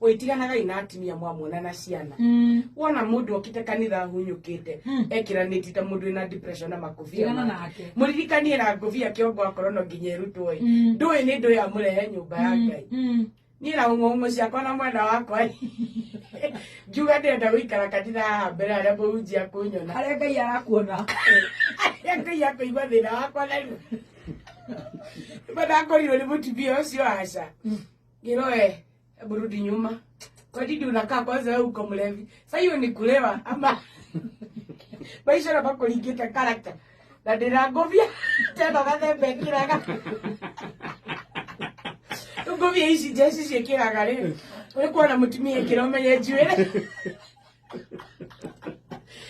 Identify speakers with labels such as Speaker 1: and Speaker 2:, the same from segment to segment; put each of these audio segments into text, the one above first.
Speaker 1: Wĩtiganagai na atumia mwamuona na ciana. Wona mũndũ okĩte kanitha ahunyũkĩte, ekĩranĩtie ta mũndũ wĩna depression na makobia
Speaker 2: Tigana
Speaker 1: make.
Speaker 2: Nake.
Speaker 1: Mũririkanie na ngũbia kĩongo akorwo no nginya ĩrutwo ĩ. Ndũĩ nĩ ndũĩ amũrehe nyũmba ya Ngai. Niĩ na ng'ong'o ciakwa na mwena wakwa ngiuga ndĩrenda gũikara kanitha haha mbere harĩa mũhunjia akũnyona.
Speaker 2: Harĩa Ngai arakuona.
Speaker 1: Harĩa Ngai akũigua thĩna wakwa narua. Nĩma ndakorirwo nĩ mũtumia ũcio aca. Ngĩrwo we, hebu rudi nyuma. Kwa nini unakaa kwanza wewe uko mlevi? Sasa hiyo ni kulewa ama maisha na makuringĩte character. Na ndĩna ngũbia teno gathemba ĩkĩraga. Rĩu ngũbia ici njeci ciĩkĩraga rĩ, ũrĩ kuona mũtumia ĩkĩra ũmenye njuĩrĩ.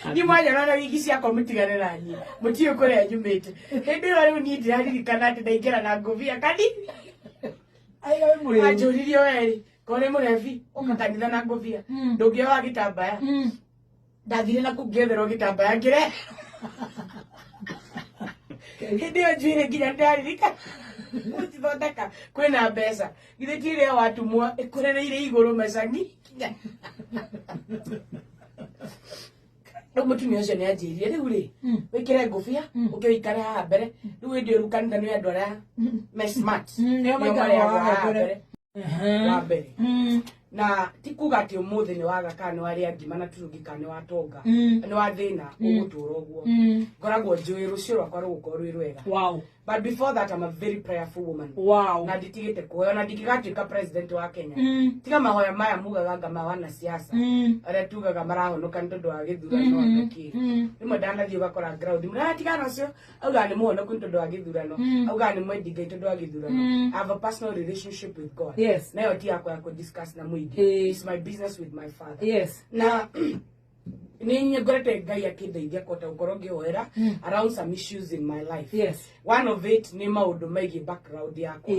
Speaker 1: Niĩ mwanyona na wigi ciakwa mũtigane na niĩ. Mũtiũĩ kũrĩa nyumĩte. Hĩndĩ ĩyo rĩu niĩ ndĩraririkana atĩ ndaingĩra na ngũbia kani.
Speaker 2: Aiga wĩ mũrĩu.
Speaker 1: Anjũririe werĩ, ko nĩ mũrebi, ũka kanitha na ngũbia. Ndũngĩoha gĩtambaya. Ndathire na kũu ngĩetherwo gĩtambaya ngĩre. Hĩndĩ ĩyo njuĩrĩ nginya ndĩraririkana. Gũcithondeka kwĩna mbeca. Githĩ ti ĩrĩa watumwo ĩkũrereire igũrũ mecani nginya. Rĩu mũtumia ũcio nĩ anjĩrire rĩu rĩ, wĩkĩre ngũbia, ũke ũikare haha mbere. Rĩu hĩndĩ ĩyo rĩu kanitha nĩ andũ arĩa me smart.
Speaker 2: Nĩo
Speaker 1: Nĩo
Speaker 2: maikaraga
Speaker 1: marĩagwo
Speaker 2: haha
Speaker 1: haha
Speaker 2: mbere.
Speaker 1: mbere. Wa mbere. Na ti kuga atĩ ũmũthĩ nĩ waga kana nĩ warĩa ngima na turungi kana nĩ watonga. Nĩ wa thĩna ũgũtũra ũguo. Ngoragwo njũĩ rũciũ rwakwa rũgũkorwo rwĩ rwega. But before that I'm a very prayerful woman. Na nditigĩte kũhoya na ndingĩgatuĩka president wa Kenya. Tiga mahoya maya mugaga anga ma wanasiasa. Arĩa tugaga marahonoka nĩ tondũ wa gĩthurano anga kĩ. Rĩmwe ndanathiĩ ũgakora ground. Mũratigana ũcio augaga nĩ mũhonoku nĩ tondũ wa gĩthurano. Augaga nĩ mwendi Ngai tondũ wa gĩthurano. I have a personal relationship with God. Nayo ti yakwa ya kũ-discuss na mũingĩ. It's my business with my father. Na nĩ ngorete Ngai akĩndeithia kũhota gũkorwo ngĩhoera around some issues in my life. One of it nĩ maũndũ megiĩ background yakwa.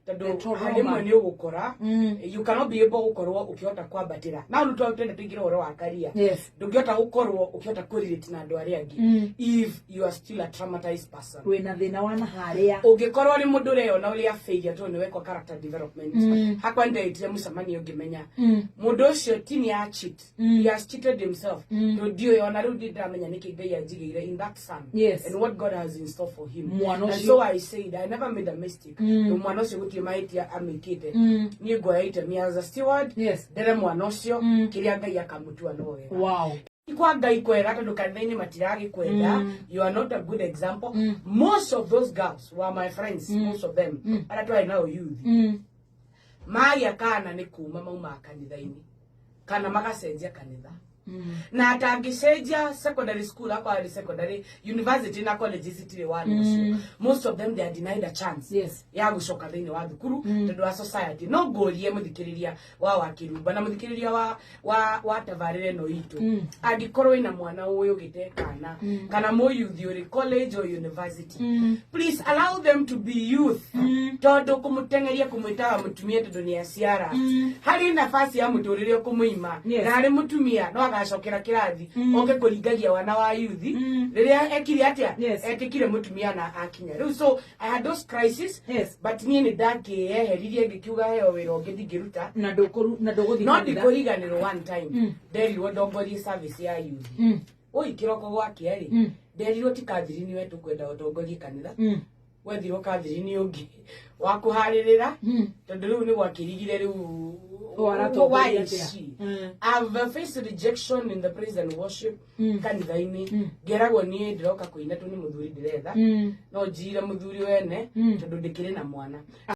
Speaker 1: Tondũ
Speaker 2: The trauma.
Speaker 1: rĩmwe nĩ ũgũkora you cannot be able gũkorwo ũkĩhota kwambatĩra. Na rĩu twenda tũingĩre ũhoro wa career. Ndũngĩhota gũkorwo ũkĩhota kũ-relate na andũ arĩa angĩ if you are still a traumatized person.
Speaker 2: Wĩna thĩna wa na harĩa.
Speaker 1: Ũngĩkorwo nĩ mũndũ ũreyona ũrĩa failure tondũ nĩ wekwo character development. Hakwa nĩndehĩtire mũcemanio ngĩmenya mũndũ ũcio ti nĩ a cheat. He has cheated himself. Tondũ ndiũĩ ona rĩu ndĩramenya nĩkĩ Ngai anjigĩire in that son. And what God has in store for him.
Speaker 2: Mwana
Speaker 1: And
Speaker 2: ũcio.
Speaker 1: so I said I never made a mistake. Tondũ mwana ũcio gũtirĩ mahĩtia amĩkĩte. Niĩ nguoya itemi as a steward. Ndere mwana ũcio kĩrĩa Ngai akamũtua no wega. Ti kwa Ngai kwega tondũ kanitha-inĩ matiragĩkwenda. You are not a good example. Most of those girls were my friends, most of them. Arĩa twarĩ nao youth. Magĩa kana nĩ kuma maumaga kanitha-inĩ kana magacenjia kanitha. Na atangĩcenjia secondary school akorwo arĩ secondary, university na colleges itirĩ wana ũcio. Most of them they are denied a chance ya gũcoka thĩinĩ wa thukuru tondũ wa society. No ngũrie mũthikĩrĩria wa Wakĩrumba na mũthikĩrĩria wa tabarĩra ĩno itũ, angĩkorwo wĩna mwana ũĩ ũgĩte kana kana mũyuthi ũrĩ college or university, please allow them to be youth. Tondũ kũmũteng'eria kũmwĩtaga mũtumia tondũ nĩ aciara, harĩ nafasi ya mũtũrĩre ũkũmũima. Na harĩ mũtumia no agacokera kĩrathi oke kũringagia wana wa yuthi rĩrĩa ekire atĩa. Etĩkire mũtumia na akinya rĩu. So I had those crisis. But niĩ nĩ ndakĩeheririe ngĩkiuga heo wĩra ũngĩ ndingĩruta.
Speaker 2: Na ndũkũru na ndũgũthiĩ
Speaker 1: No
Speaker 2: kanitha.
Speaker 1: ndikũriganĩrwo one time nderirwo ndongorie service ya youth. Oi kĩroko gwakĩa rĩ, nderirwo ti Catherine we tũkwenda ũtongorie kanitha. Gwethirwo Catherine ũngĩ wa kũharĩrĩra tondũ rĩu nĩ gwakĩrigire rĩu.
Speaker 2: Ũyũ aratongoria
Speaker 1: Why is
Speaker 2: atĩa?
Speaker 1: she? I've faced rejection in the praise and worship kanitha-inĩ. Ngeragwo niĩ ndĩroka kũina tondũ nĩ mũthuri ndĩretha. No njire mũthuri wene tondũ ndĩkĩrĩ na mwana.